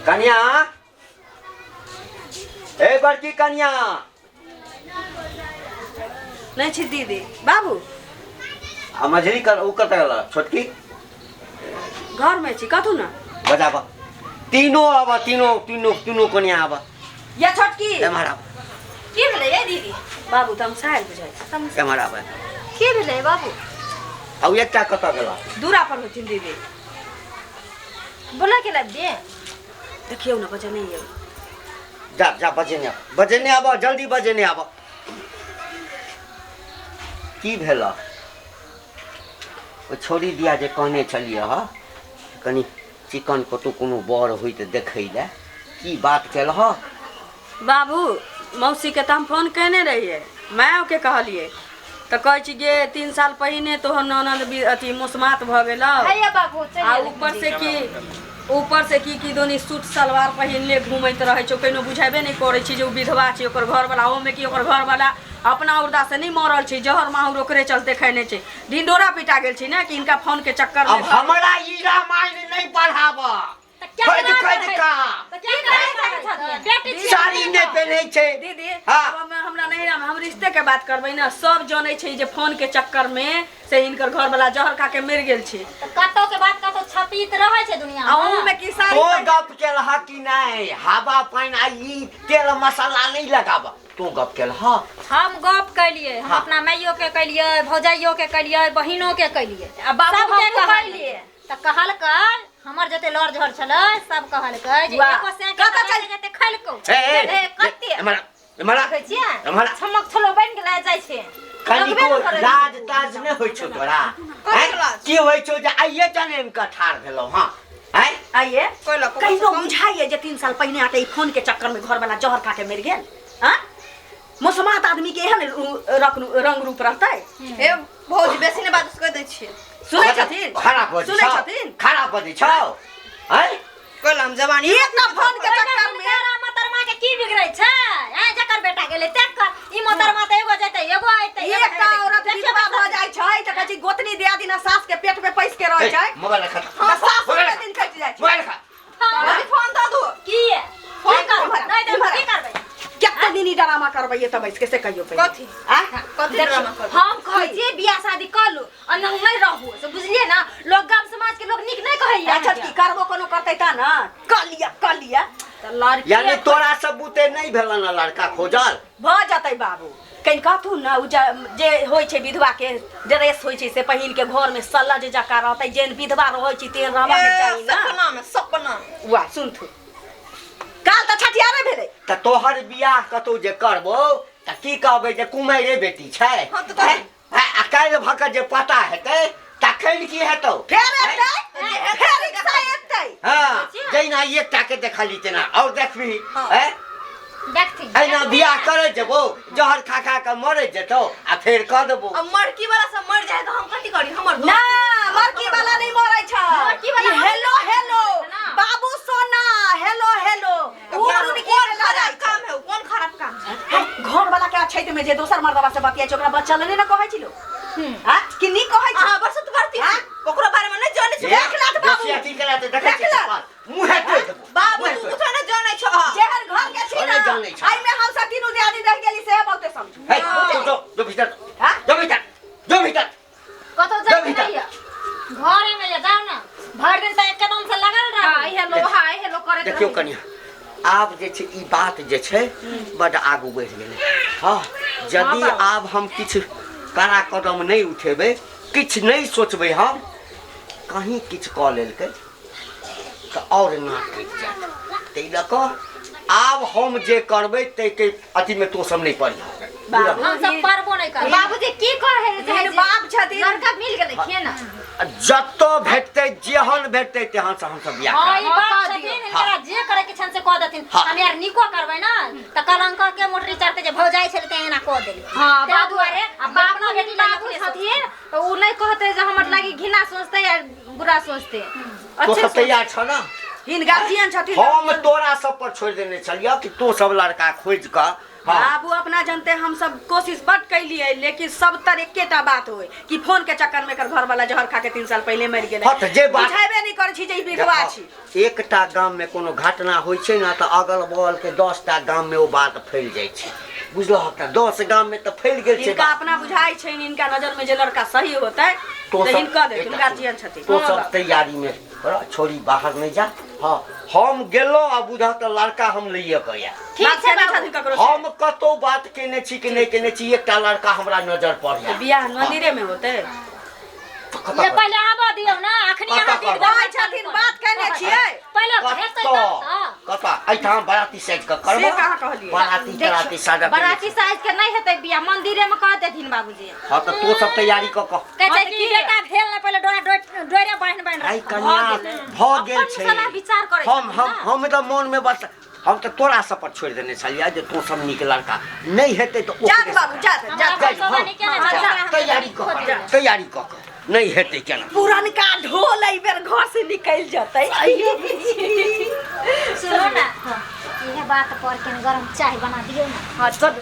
कनिया, ए बड़की कनिया। नहि छी दीदी। बाबू, आ मझली कर उ कतऽ गेल? छोटकी घरमे छी, कथू ने। बजाब, तीनों आब, तीनों तीनों तीनों कनिया आब। या छोटकी, एम्हर आब। की भेलै ये दीदी? बाबू, तमसायल बुझाइ छै। एम्हर आब। की भेलै बाबू? आ उ एकटा कतऽ गेल? दूरा पर होथिन दीदी। बोला के लाबि दे। देखियौ ने, बजे नहि यौ। जा जा, बजेने आब, बजेने आब, जल्दी बजेने आब। की भेल? ओ छोड़ी दिया जे कहने छलियै ह, कनि चिकन कतहु कोनो बर होइ तऽ देखै लए, की बात केलह? बाबू, मौसीके तऽ हम फोन केने रहियै, मायोके कहलियै तऽ कहै छी गे, 3 साल पहिने तोहर ननद भी अथी मोसमात भऽ गेलौ। हैया बाबू, चलि आ गेलै। ऊपर से की की दोनी सूट सलवार पहिनले घूमैत रहै छौ। कहिनो बुझेबे नहि करै छै जे ओ विधवा छै। ओकर घरवला, ओहोमे की ओकर घरवला अपना उर्दा से नहि मरल छै, जहर माहुर ओकरे चलते खैने छै। ढिंडोरा पिटा गेल छै ने कि इनका फोन के चक्कर अब में। हमरा ई रामायण नहि पढ़ाब। तऽ क्या खोजि करा खोजि रहै? कऽ। तऽ की करै छथिन? बेटी छियै। साड़ी नहि पहिनै छै। दीदी। हाँ। आब हमरा नहीं, हम रिश्ते के बात करबै ने। सब जानै छै जे फोन के चक्कर में से हिनकर घरवला जहर खा के मरि गेल छै। तऽ कतौ के बात कतौ छपित रहै छै दुनिया। आ ओहू में की साड़ी तो पहिन- गप केलह कि नहि? हवा पानि आ ई तेल मसाला नहि लगाब। तू गप केलह? हम गप कैलियै हम। अपना माइयो के कैलियै, भौजाइयो के कैलियै, बहिनो के कैलियै। आ बाबू, सबके हमहूँ कहलियै तऽ कहलकै, हमर जते लड़ झड़ छलै सब कहलकै जे वाह। एगो से कतऽ चल- जते खैलकौ। ए, ए, ए, कते एम्हर आ, एम्हर आ, देखै छियै? एम्हर आ। छमक छलो बनि गेलै, जाइ छै। कनिको लगबे ने करै। लाज ताज नहि होइ छौ तोरा? कथी हैं? लाज? की होइ छौ जे आइए जनेम के ठाढ़ भेलौ? हँ, हैं? आइए। कोइला कहिनो बुझाइए जे 3 साल पहिने आके ई फोन के चक्कर में घरवाला जहर खा के मरि गेल? हाँ, मोसमात आदमी के एहन रंग रूप रहतै? हे भौजी, बेसी ने बात कह दै छियै। सुनै छथिन? खराब बजै सुनै छौ? छथिन? खराब बजै छौ, हैं? कोइला हम जवानी एकटा फोन के चक्कर में हिनकर मोहतरमा के की बिगड़ै छै? आँय, जकर बेटा गेलै तेकर ई मोहतरमा तऽ एगो जेतै, एगो अयतै, एगो एकटा हेतै। औरत देखियौ विधवा भऽ बस। जाइ छै तऽ कहै छै गोतनी दियादिना सास के पेट में पैस के रहै ए, छै। मोबाइल रख। तऽ सास मोबाइल के रख। दिन कटि जाइ छै। मोबाइल रख। हाँ, फोन दऽ दू। की फोन की करबै? इम्हर आ, नहि देबै, इम्हर आ। की करबै? कते दिन ई ड्रामा करबै तऽ बैस के, से कहियो पहिले। कथी? आ? कथी ड्रामा करबै? हम कहै छियै बियाह शादी कऽ लू, अनंग नहि रहू, से बुझलियै ने? लोग गाम समाज के लोग नीक नहि कहैया। अच्छा, की करबो कोनो करतै ता ने, कऽ लिअ, कऽ लिअ। तऽ लड़की यानी तोरा सब बुते नहि भेल ने लड़का खोजल? भऽ जेतै बाबू। कनि कहथुन ने, ओ जे होइ छै विधवा के ड्रेस होइ छै से पहिन के घर में सलज जकाँ रहतै। जेहन विधवा रहै छै तेहन रहबाक ए, चाही ने। सपना में, सपना में। वाह, सुनथु, काल तऽ छठियारे भेलै। तऽ तोहर बियाह कतौ जे करबो तऽ की कहबै जे कुमारे बेटी छै? हाँ, तऽ हैं? हैं? आ काल्हि भऽ कऽ जे पता हेतै तखन की हेतौ? फेर एतै, फेर रिक्शा एतै। हँ, जहिना एकटा के देखली तेना और देखबही। हाँ। हैं? देखथिन। एहिना बियाह करै जेबो, जहर खा खा कऽ मरै जेतौ आ फेर कऽ देबो। अब मरकी वाला सब मर जाए तो हम कथी करी? हमर ना, मरकी वाला नहीं मरै छै। मरकी वाला ई हेलो हेलो ना। बाबू सोना, हेलो हेलो, उ कोन रुनकी कोन के लड़ाई खराब काम है? कोन खराब काम है? है, घर वाला के अछैत में जे दोसर मर्दवा से बतियाइ छै, ओकरा बच्चा ले ने कहै छी लोग? हां, कि नी कहै छै? अहाँ बसत करती। हाँ? ओकरो बारे में नहीं जानै छी। देख लत बाबू। बेसी अथी केला तऽ देखै देख छियै लत। चप्पल मुँहे तोड़ि देबो। बाबू, मुँहे तू तोड़ि कुछो नहीं जानै छ। जेहन घर के छी ओ ना, नहि जानै छै। एहिमे हम सब तीनू दियादी रहि गेली से बहुते समझू। हे, जो जो जो भीतर। हाँ? जो भीतर, जो भीतर। कतौ जो जाए भीतर। नहीं है, घरे में ये जाओ ना, भर दिन तऽ एकदम से लगल हां, रहू। इहे लोहा इहे लो करैत देखियौ रहू। कनिया, आब जे छै ई बात जे छै बड्ड आगू बढ़ि गेलै। हँ, यदि आब हम किछु कड़ा कदम नहि उठेबै, किछु नहि सोचबै हम, कहीं किछु कऽ लेलकै तऽ आओर नाक कटि जायत। ताहि लऽ कऽ आब हम जे करबै ताहिके अथीमे तोँ सब नहि पड़िह। बाबू, हम सब परबो नहीं करबै। बाबूजी, की कहे हिन बाप छथिन। लड़का मिल गेलै खिए ना। जतऽ भेटतै, जेहन भेटतै, तेहन से हमसब बियाह हाँ, करब। ई बाप कऽ छथिन। दियौ। हिनकरा जे करे के छन से कऽ देथिन। हम यार निको करबै ना तऽ कलंक के मोटरी चढ़ते जे भौजाई छलै ते एना कऽ देली। हाँ, ताहि बाबू दुआरे आ अपना बाबू बेटी लग बाबू अपने छथिन तऽ उ नहि कहतै जे हमर लागी घृणा सोचतै या बुरा सोचतै। तोँ अच्छे सब तैयार छ ने? हिन गार्जियन छथिन। हम तोरा सब पर छोड़ि देने छलियह कि तोँ सब लड़का खोजि कऽ हाँ। बाबू अपना जानते हम सब कोशिश बड कैलिए, लेकिन सब तर एकेटा बात होय कि फोन के चक्कर में एकर घर वाला जहर खा के 3 साल पहले मर गेलै। हाँ, तऽ जे बात- बुझेबे नहीं करै छी जे ई विधवा छी। एकटा गाम में कोनो घटना होइ छै ने तऽ अगल बगल के 10टा गाम में ओ बात फैल जाइ छै, बुझलहक? तऽ 10 गाम में तऽ फैल गेल छै इनका बात। अपना बुझाइ छै, इनका नजर में जे लड़का सही होतै तो तऽ सब हिनका देथिन, एकटा गार्जियन छथिन। तो सब तैयारी में रह, छोड़ी बाहर नहीं जा। हाँ हम गेलहुँ आ बुझह तऽ लड़का हम लैए के आयल। ठीक बात छै केने बाबू। छथिन ककरो से? हम कतौ बात केने छी कि नहि केने छी, एकटा लड़का हमरा नजर पर तऽ आयल। बियाह मंदिरे में होतै। कतऽ ये पहिले आबऽ दियौ ना, अखनी कतऽ अहाँ करबै? दिन कहै छथिन बात केने छियै। पहिले हेतै कतऽ तब तऽ। कतऽ एहिठाम बराती साजि कऽ करबै? से कहाँ कहलियै? बराती तराती साजऽ के नहि बराती छै। साइज के नहीं हेतै बियाह, मंदिरे में कह देथिन बाबूजी। हाँ तऽ तो सब तैयारी कऽ कऽ। कहै हाँ, छै तऽ कि की? बेटा भेल नहि, पहिले डोरा डोरे बान्हि बान्हि आइ राखब। कन्या भऽ गेल अपन छै। सलाह विचार करै हम छथिन हम ना। हम तऽ मोन में बस हम तऽ तोरा सब पर छोड़ि देने छलियै जे तों सब नीक लड़का नहि हेतै तऽ जा ओकरे बाबू, जा जा। हमरा जा, शोभा नहि केने हाँ, छै, जा, ओकरा हम तैयारी कऽ कऽ, तैयारी कऽ कऽ नहि हेतै केना? पुरनका ढोल एहि बेर घर से निकलि जेतै। सुनू ना, इहे बात पर के गरम चाय बना दियौ ना। हाँ चलू।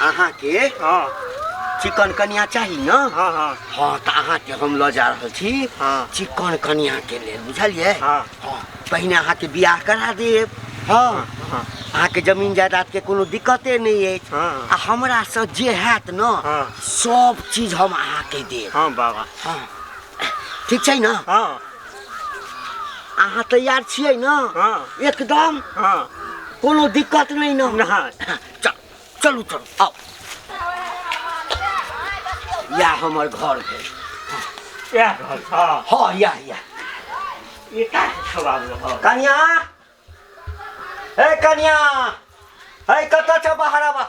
अहाँके हाँ चिकन कनिया चाही ने? हाँ हाँ। हाँ तऽ अहाँके हम लऽ जा रहल छी हाँ। चिकन कनिया के लेल, बुझलियै? हाँ। हाँ पहिने अहाँके बियाह करा देब। हाँ हाँ। अहाँके जमीन जायदाद के कोनो दिक्कते नहि अछि। हाँ। आ हमरा से जे हैत ने हाँ। सब चीज हम अहाँके देब। हाँ बाबा। हाँ ठीक छै ने? हाँ। अहाँ तैयार छियै ने? हाँ। एकदम? हाँ। कोनो दिक्कत नहि ने? नहि। चल चलू चलू आउ। या हमर घर भेल। इएह घर छौ? हाँ या या। ईटा के छौ बाबू? हाँ। कनिया, हे कनिया, हे कतऽ छ बाहर आबा।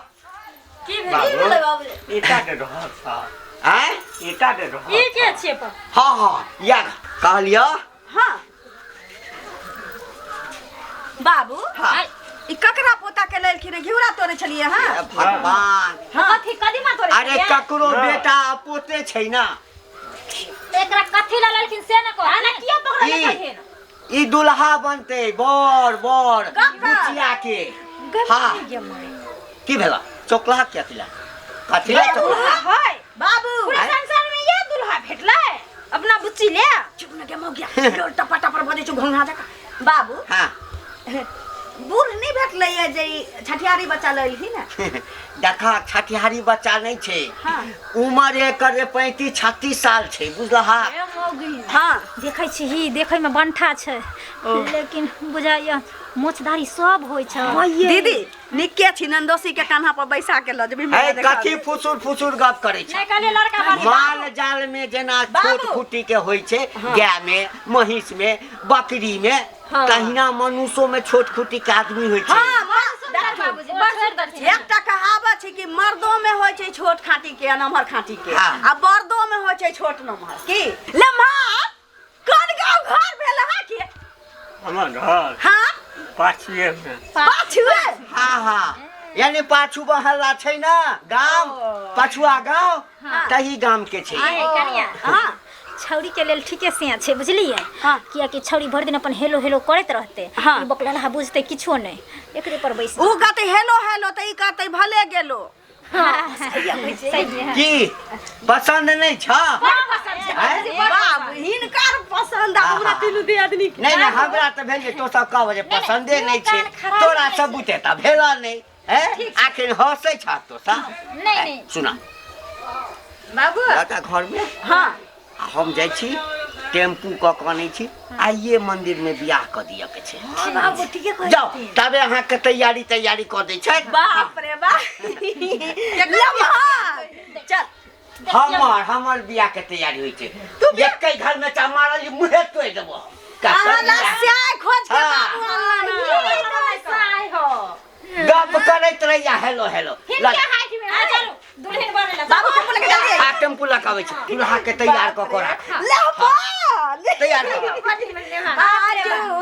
की भेलै बाबू ईटा के घर छौ? आँय? ईटा के घर ई के छियै पर? हाँ हाँ या कहलियऽ। हाँ बाबू। हाँ। ई ककरा पोता के लेलखिन? घिउरा तोड़े छलियै हँ? हे भगवान। हाँ। कथी कदीमा तोड़ै अरे छलियै? ककरो हाँ। बेटा पोते छै ना। एकरा कथी लऽ लेलखिन से ने कहू। ना किया पकड़ले ई छथिन? ई दुल्हा बनते बर बर ककर? बुचिया के। हाँ की भेला? चौकला किया पिला? कथी ला चौकला? है बाबू पूरा संसार में ये दुल्हा भेटलै अपना बुच्ची ले। चुप न गे मौगिया, डोर टपा टपर बजै छौ घोंघा जकाँ। बाबू हाँ बूढ़ नहीं भेटलै ये जे ई छठियारी बच्चा लैलखिन ने? देखा छठिहारी बच्चा नहीं छै। हाँ। उमर एकर 35-36 साल छै, बुझलहा? ए मौगी। हाँ देखै छी ही, देखै में बंठा छै, लेकिन बुझाइया मोछदारी सब होइ छै। दीदी निके छी, नंदोसी के कान्हा पर बैसा के लऽ जेबी। है कथी फुसुर फुसुर गप करै छै? नहि कहलियै लड़का वाली। माल जाल में जेना छोट बाबू। खुट्टी के होइ छै, गाय में, महिष में, बकरी में, हाँ। तहिना मनुष्यो में छोट खुट्टी के आदमी होइ छै। हाँ सुंदर बाबूजी, बड़ सुंदर छै। एकटा कहावत छै कि मर्दो में होइ छै छोट खाटी के आ नमहर खाटी के, हाँ। आ बर्दो में होइ छै छोट नमहर की। लम्हा कोन गाँव घर भेल अहाँके? हमर घर हाँ पाछुए में। पाछुए? हाँ हाँ यानी पाछू बहला छै ना गाम, पछुआ गाँव, तही गाम के छै। आए कनिया। हाँ छौड़ी के लेल ठीके से छै, बुझलियै? हाँ। कियाकि छौड़ी भरि दिन अपन हेलो हेलो करैत रहतै। हाँ। ई बकलहा बुझतै किछो नहि, एकरे पर बैस। उ कहतै हेलो हेलो तऽ ई कहतै भले गेलो। सही है। की पसंद नहीं छ? हैं? बाबू हिनकर पसंद आ हमरा तीनू दियादनी के। नहीं नहीं हमरा तऽ भेल जे तो सब कहब जे पसंदे नहीं छै, कान खराब तोरा नहि सब बुते तऽ भेल नहीं। हैं? आखिर हंसै छ तो सब? नहीं नहीं। सुना बाबू। लड़का घर में। हाँ आ हम जाइ छी टेम्पू कऽ कऽ अनै छी, आइए मंदिर में बियाह कऽ दिअ के छै। बाबू ठीके कहै जाओ तबे अहाँके तैयारी तैयारी कऽ दै छै। बाप रे बाप लम्हा चल। हमर हमर बियाह के तैयारी होइ छै। एके घर में चा मारल जे मुँहे तोड़ि देबो हम। अहाँ ला स्याय खोज के हाँ। बाबू अनलन। आइ हो गप करैत रहिया हेलो हेलो। हिनके हाथ में। आ चलू दुल्हन बने ला। बाबू टेम्पू लगे जल्दी। आ टेम्पू लगाबै छै, दूल्हा के तैयार कऽ कऽ राख। लम्हा तैयार कऽ कऽ। आजू